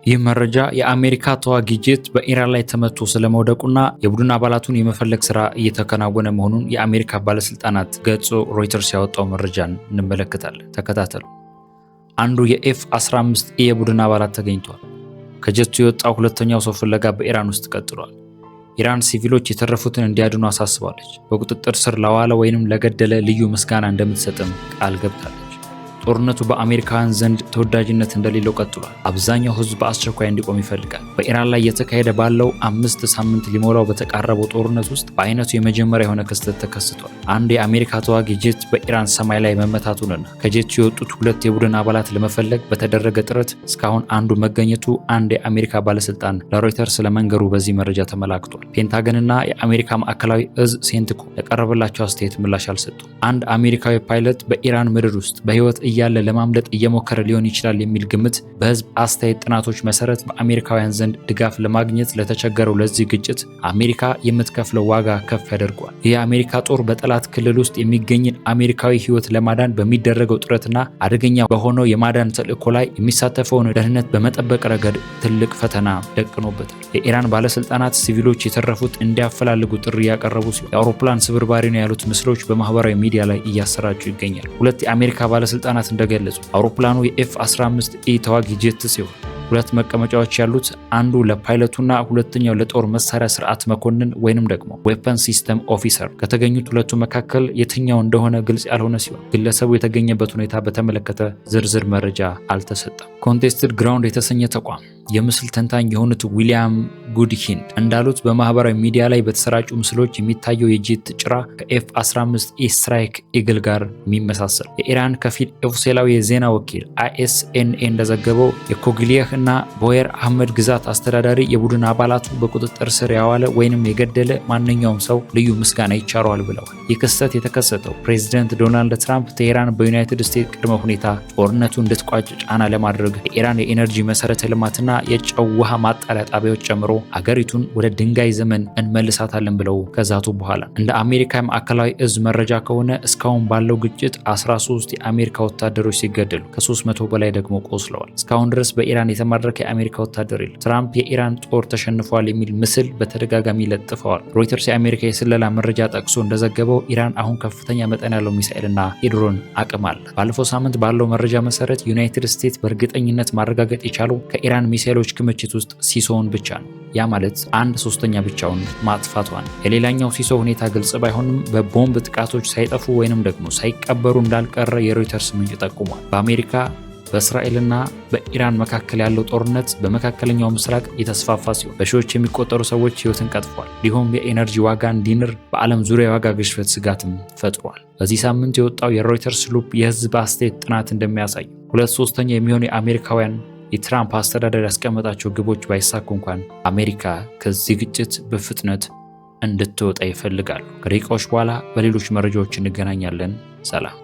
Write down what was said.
ይህ መረጃ የአሜሪካ ተዋጊ ጄት በኢራን ላይ ተመቶ ስለመውደቁና የቡድን አባላቱን የመፈለግ ስራ እየተከናወነ መሆኑን የአሜሪካ ባለስልጣናት ገልጾ ሮይተርስ ያወጣው መረጃን እንመለከታለን። ተከታተሉ። አንዱ የ F 15 E የቡድን አባላት ተገኝቷል። ከጀቱ የወጣው ሁለተኛው ሰው ፍለጋ በኢራን ውስጥ ቀጥሏል። ኢራን ሲቪሎች የተረፉትን እንዲያድኑ አሳስባለች። በቁጥጥር ስር ለዋለ ወይንም ለገደለ ልዩ ምስጋና እንደምትሰጥም ቃል ገብታለች። ጦርነቱ በአሜሪካውያን ዘንድ ተወዳጅነት እንደሌለው ቀጥሏል። አብዛኛው ሕዝብ በአስቸኳይ እንዲቆም ይፈልጋል። በኢራን ላይ እየተካሄደ ባለው 5 ሳምንት ሊሞላው በተቃረበው ጦርነት ውስጥ በአይነቱ የመጀመሪያ የሆነ ክስተት ተከስቷል። አንድ የአሜሪካ ተዋጊ ጄት በኢራን ሰማይ ላይ መመታቱንና ከጄቱ የወጡት ሁለት የቡድን አባላት ለመፈለግ በተደረገ ጥረት እስካሁን አንዱ መገኘቱ አንድ የአሜሪካ ባለስልጣን ለሮይተርስ ለመንገሩ በዚህ መረጃ ተመላክቷል። ፔንታገንና የአሜሪካ ማዕከላዊ እዝ ሴንትኮም ለቀረበላቸው አስተያየት ምላሽ አልሰጡም። አንድ አሜሪካዊ ፓይለት በኢራን ምድር ውስጥ በህይወት እያለ ለማምለጥ እየሞከረ ሊሆን ይችላል የሚል ግምት በህዝብ አስተያየት ጥናቶች መሰረት በአሜሪካውያን ዘንድ ድጋፍ ለማግኘት ለተቸገረው ለዚህ ግጭት አሜሪካ የምትከፍለው ዋጋ ከፍ ያደርገዋል። ይህ የአሜሪካ ጦር በጠላት ክልል ውስጥ የሚገኝን አሜሪካዊ ህይወት ለማዳን በሚደረገው ጥረትና አደገኛ በሆነው የማዳን ተልዕኮ ላይ የሚሳተፈውን ደህንነት በመጠበቅ ረገድ ትልቅ ፈተና ደቅኖበታል። የኢራን ባለስልጣናት ሲቪሎች የተረፉት እንዲያፈላልጉ ጥሪ ያቀረቡ ሲሆን የአውሮፕላን ስብርባሪ ነው ያሉት ምስሎች በማህበራዊ ሚዲያ ላይ እያሰራጩ ይገኛል። ሁለት የአሜሪካ ባለስልጣናት እንደገለጹ አውሮፕላኑ የ F 15 E ተዋጊ ጄት ሲሆን ሁለት መቀመጫዎች ያሉት፣ አንዱ ለፓይለቱና ሁለተኛው ለጦር መሳሪያ ስርዓት መኮንን ወይንም ደግሞ weapon system officer። ከተገኙት ሁለቱ መካከል የትኛው እንደሆነ ግልጽ ያልሆነ ሲሆን ግለሰቡ የተገኘበት ሁኔታ በተመለከተ ዝርዝር መረጃ አልተሰጠም። Contested Ground የተሰኘ ተቋም የምስል ተንታኝ የሆኑት ዊሊያም ጉድሂንድ እንዳሉት በማህበራዊ ሚዲያ ላይ በተሰራጩ ምስሎች የሚታየው የጄት ጭራ ከ F 15 E Strike Eagle ጋር የሚመሳሰል። የኢራን ከፊል ኦፊሴላዊ የዜና ወኪል ISNA እንደዘገበው የኮግሊየህ እና ቦየር አህመድ ግዛት አስተዳዳሪ የቡድን አባላቱ በቁጥጥር ስር ያዋለ ወይንም የገደለ ማንኛውም ሰው ልዩ ምስጋና ይቸረዋል ብለዋል። ይህ ክስተት የተከሰተው ፕሬዚደንት ዶናልድ ትራምፕ ቴሄራን በዩናይትድ ስቴትስ ቅድመ ሁኔታ ጦርነቱ እንድትቋጭ ጫና ለማድረግ የኢራን የኢነርጂ መሰረተ ልማትና የጨው ውሃ ማጣሪያ ጣቢያዎች ጨምሮ አገሪቱን ወደ ድንጋይ ዘመን እንመልሳታለን ብለው ከዛቱ በኋላ። እንደ አሜሪካ ማዕከላዊ እዝ መረጃ ከሆነ እስካሁን ባለው ግጭት 13 የአሜሪካ ወታደሮች ሲገደሉ ከ300 በላይ ደግሞ ቆስለዋል። እስካሁን ድረስ በኢራን የተማረከ የአሜሪካ ወታደር የለም። ትራምፕ የኢራን ጦር ተሸንፏል የሚል ምስል በተደጋጋሚ ለጥፈዋል። ሮይተርስ የአሜሪካ የስለላ መረጃ ጠቅሶ እንደዘገበው ኢራን አሁን ከፍተኛ መጠን ያለው ሚሳኤልና የድሮን አቅም አለ። ባለፈው ሳምንት ባለው መረጃ መሰረት ዩናይትድ ስቴትስ በእርግጠኝነት ማረጋገጥ የቻለው ከኢራን ሚሳኤሎች ክምችት ውስጥ ሲሶውን ብቻ ነው። ያ ማለት አንድ ሶስተኛ ብቻውን ማጥፋቷን። የሌላኛው ሲሶ ሁኔታ ግልጽ ባይሆንም በቦምብ ጥቃቶች ሳይጠፉ ወይንም ደግሞ ሳይቀበሩ እንዳልቀረ የሮይተርስ ምንጭ ጠቁሟል። በአሜሪካ፣ በእስራኤልና በኢራን መካከል ያለው ጦርነት በመካከለኛው ምስራቅ የተስፋፋ ሲሆን በሺዎች የሚቆጠሩ ሰዎች ሕይወትን ቀጥፏል። እንዲሁም የኤነርጂ ዋጋ እንዲንር በዓለም ዙሪያ የዋጋ ግሽበት ስጋትም ፈጥሯል። በዚህ ሳምንት የወጣው የሮይተርስ ሉፕ የህዝብ አስተያየት ጥናት እንደሚያሳየው ሁለት ሶስተኛ የሚሆኑ የአሜሪካውያን የትራምፕ አስተዳደር ያስቀመጣቸው ግቦች ባይሳኩ እንኳን አሜሪካ ከዚህ ግጭት በፍጥነት እንድትወጣ ይፈልጋሉ። ከደቂቃዎች በኋላ በሌሎች መረጃዎች እንገናኛለን። ሰላም።